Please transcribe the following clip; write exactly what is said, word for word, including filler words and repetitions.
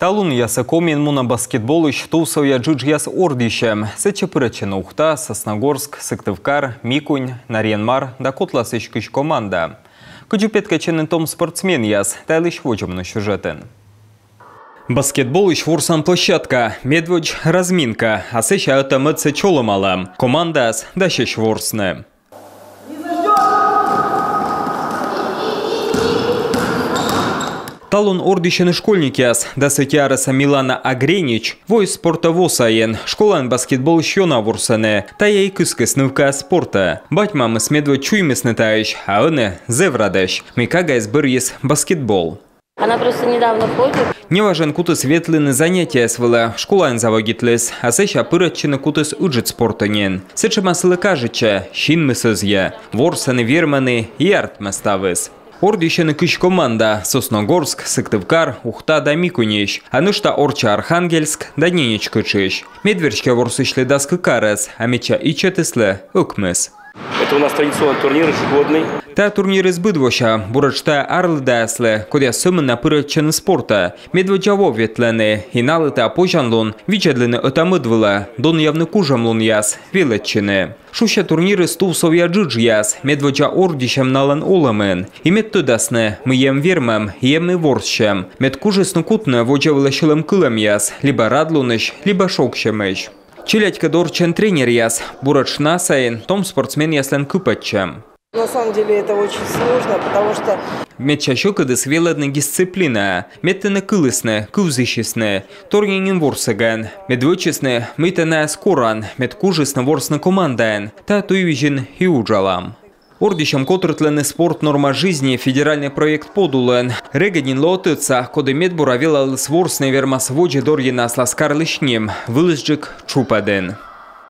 Талунъясӧ Комиын мунӧ баскетболысь тувсовъя джыджъяс ордйысьӧм. Сэтчӧ пырӧдчӧны Ухта, Сосногорск, Сыктывкар, Микунь, Нарьян-Мар да Котласысь кызь команда. Кыдзи петкӧдчӧны том спортсменъяс, та йылысь водзӧ миян сюжетын. Баскетболысь ворсан площадка, медводз разминка, а сэсся ӧта-мӧдсӧ чолӧмалӧм. Командаяс дасьӧсь ворсны. Талун ордйысьӧны школьникъяс. Дас ӧти арӧса Милана Агренич воис спортӧ во сайын. Школаын баскетболысь ёна ворсӧны. Тайӧ и кыскис нывкаяс спортӧ. Бать-мамыс медводз чуймисны таысь, а ӧні зэв радӧсь, мый кагаыс бӧрйис баскетбол. Она просто недавно ходит. Неважӧн кутіс ветлыны занятиеяс вылӧ, школаын заводитліс, а сэсся пырӧдчыны кутіс ыджыд спортӧ нин. Сэтшӧма сылы кажитчӧ, синмыс ӧзйӧ, ворсӧны, вермӧны и артмӧ ставыс. Ордйысьӧны кызь команда: Сосногорск, Сыктывкар, Ухта да Микуньысь, а нӧшта орччӧ Архангельск да Ненеч кытшысь. Медверстьӧ ворсысьлы дас кык арӧс, а медся ичӧтыслы ӧкмыс. Это у нас традиционный турнир, ежегодный. Тайӧ турнирыс быд вося, буретш тайӧ арлыдаяслы, кодъяс сӧмын на пырӧдчӧны спортӧ. Медводдза во ветлӧны, и налы тайӧ позянлун видзӧдлыны ӧта-мӧд вылӧ, донъявны кужӧмлунъяс, велӧдчыны. Шусьӧ турнирыс тувсовъя джыджъяс, медводдза ордйысьӧм налӧн олӧмын. И мед тӧдасны, мый эм вермӧм, эм и ворссьӧм. Мед кужисны кутны водзӧ вылӧ сьӧлӧмкылӧмъяс, либӧ радлунысь, либӧ шогсьӧмысь. Челядькӧд орччӧн тренеръяс, буретш на сайын том спортсменъяслӧн кыпӧдчӧм. На самом деле это очень сложно, потому что... Медся сьӧкыдыс велӧдны дисциплинаӧ, мед тэныд кылісны, кывзысисны, торъя нин ворсігӧн. Мед вӧчисны, мый тэ найӧс коран, мед кужисны ворсны командаӧн, тайӧ туйвизьын и уджалам. Ордйысьӧм котыртлӧны «Спорт — норма жизни» федеральнӧй проект подулын. Регыд нин лоӧ тӧдса, коді медбура велаліс ворсны, вермас водзӧ дорйыны аслас карлысь ним, вылысджык тшупӧдын.